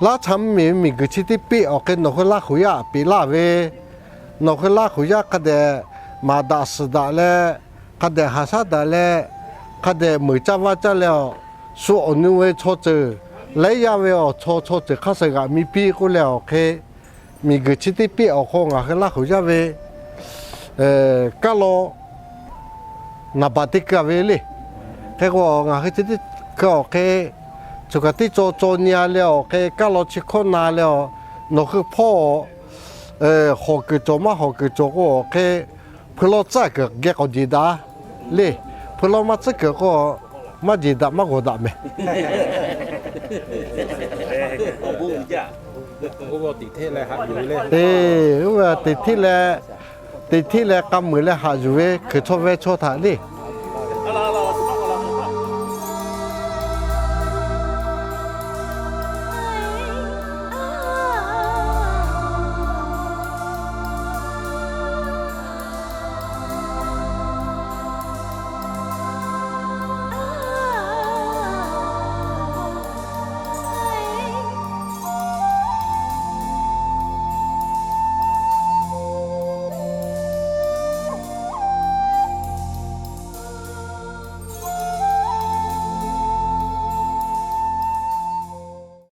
Laˇ cha mvuhˇmiˬ ve miˬguiˬ chi teˇ peˆ awˬ hk'e nawˬ hui Laˇ huˍ yaˇ peꞈ laˇ ve, nawˬ hui Laˇ huˍ yaˇ hk'a dehꞈ maˍ daꞈ suhˍ daꞈ leh, hk'a dehꞈ haꞈ shaˉ daꞈ leh, hk'a dehꞈ meuˍ caˇ vaˇ caˇ leh awˬ, shu awˬ nu ve chaw ceuˬ, laiˉ yaˇ ve awˬ chaw chaw ceuˬ hk'aˇ suh g'aꞈ mi piˇ k'oˆ leh awˬ hk'e, miˬguiˬ chi teˇ peˆ awˬ hk'aw ngaˬ hui Laˇ huˍ yaˇ ve kaˇ law naˍ baˬ te keu a ve le. Hk'e k'o, ngaˬ hui chi teˇ hkui awˬ hk'e, choˬ kaꞈ teˇ caw caw nyi a leh awˬ hk'e, kaˇ law chi hkawˇ na leh awˬ, nawˬ hui hpawˇ hawˬ kuiˬ cawˬ maˇ hawˬ kuiˬ cawˬ k'o awˬ hk'e, hpui lawˇ tcuhˉ kuiˬ geh k'awꞈ jeˬ daꞈ le. Hpui lawˇ maˇ tcuhˉ kuiˬ k'o, maˇ jeˬ daꞈ maˇ g'awˬ daꞈ mehˍ. Eˬ, oˇ ve teꞈ hteˇ leh, teꞈ hteˇ leh k'a muiˬ leh haꞈ yuˬ ve hkui chaw ve chaw htaꞈ le.